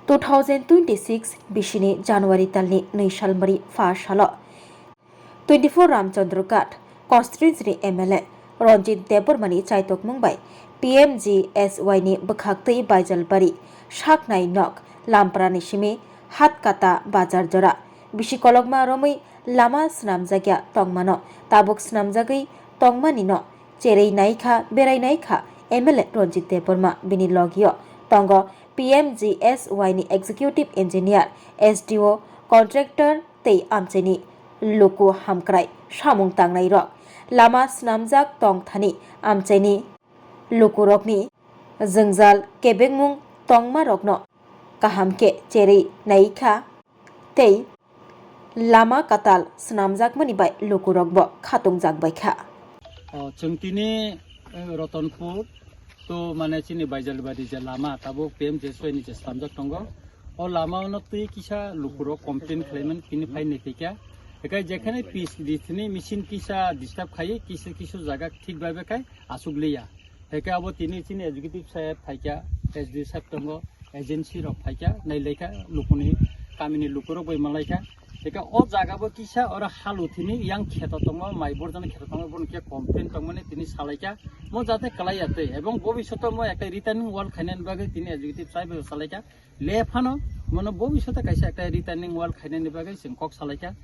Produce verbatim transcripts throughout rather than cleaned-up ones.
two thousand twenty-six bisini January talni nwi salmari pha salo twenty-four Ramchandra Ghat constituency ni M L A Ranjit Debbarmani chaitokmung bai P M G S Y ni bwkhaktwi Baijalbari saknai nok Lamprani simi Hatkata bazar jora bisi kolokma romwi lama swnamjakya tongmano tabuk swnamjagwi tongmani no cherwi naikha, berai naikha M L A Ranjit Debbarma. Bini logio tongo P M G S Y ni executive engineer, S D O, contractor tei amchaini luku hamkrai samung tangnai rok. Lama swnamjak tong thani amchaini lukurokni jwngjal kebengmung tongma rokno kaham khe cherwi naikha tei lama kwtal swnamjakmani bai lukurokbo khatungjak bai kha. O, chwng tini, eh, Ratanpur to mane chini Baijalbari je lama tabuk P M G S Y ni je swnamjak tongo. O lama ono twi kisa lukurok complain khlaimani tini phai naikha. Ekai jekhane P C D ni machine kisa disturb khai, kisu kisu jaga thik bhabe khai asuk liya. Heke abo tini chini executive saheb phaikha, S D saheb tongo, agency rok phaikha, nailaikha, lukuni, kamini lukurok bai malaikha. Heke o jaga bo kisa oro halu tini yang kheto tongo, mai borjani kheto tongo, bono khe complain tongmani tini salaikha. Mo jate kalai ya tei, ebong bobishoto mo ekta retaining wall khainani bagwi tini executive saheb bai salaikha. Le phano, mono bobishoto kaisa ekta retaining wall khainani bagwi chwng kok salaikha.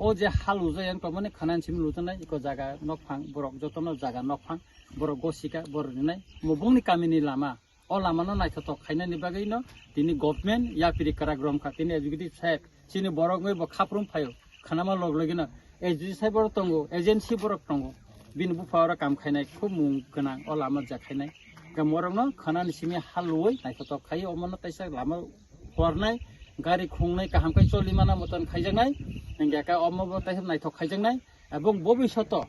O je halu je yang tongmani khanan simi lutonai, iko jaga nokphang, borok jotono jaga nokphang. Borok gosika, borok rinai. Mubungni kamini lama. O lamano naithothok khainani bagwino tini government yapiri kwrak romkha. Tini executive saheb, chini borok wngwi bo khaprum phaio. Khanama log logino S D saheb borok tongo, agency borok tongo. Bini bupha oro kam khainai, khub mung gwnang o lama ja khainai. Hwnkhe morokno khanani simi haluwi naithothok khai omono taisa lama hornai, gari khungnai kaham khai choli mana moton khaijaknai. Hwnkhe khe omo bo taisa naithok khaijaknai. Ebong bobishoto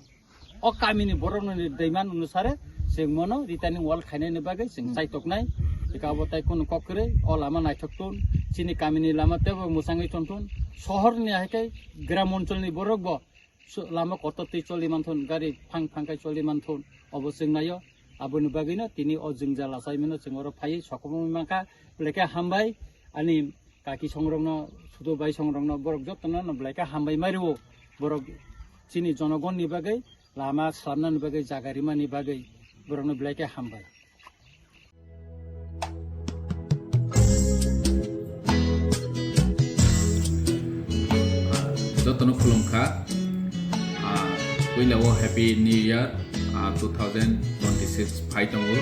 o kamini borokni demand onusare chwng mono retaining wall khainani bagwi chwng chaitoknai. Eka abo tai kunu kok kwrwi o lama naithok tun, chini kamini lama teibo mwchangwi tongtun. Sohorni hai khe gram oncholni borok bo su-, lama kotor twi choli manthun, gari phang phang khai choli manthun, obo chwng naio. Aboni bagwino tini o jwngjal achaimano chwng oro phaiwi sokomorwi mankha. Belai khe hambai ani kaki songrokno, sudu bai songrokno, borok jotono no belai khe hambai mai rwo. Borok chini jonogonni bagwi lama slamnani bagwi jaga rimani bagwi borokno belai khe hambai. Jotono khulumkha. Ah, puila o Happy New Year, ah, two thousand twenty-six phai tongo.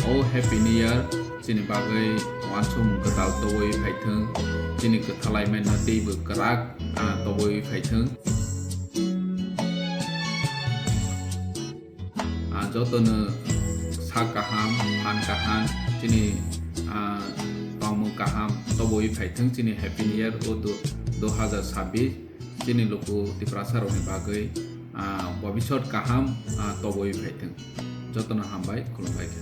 O Happy New Year chini bagwi uansukmung kwtal tobwi phaithwng, chini kwthalai mano teibo kwrak, ah, tobwi phaithwng. Ah, jotono sak kaham, phan kaham, chini, ah, tongmung kaham tobwi phaithwng chini Happy New Year o du-, dui hazar sabbish chini luku Tiprasa rokni bagwi, ah, bobisot kaham, ah, tobwi phaithwng. Jotono hambai, khulumbai kha.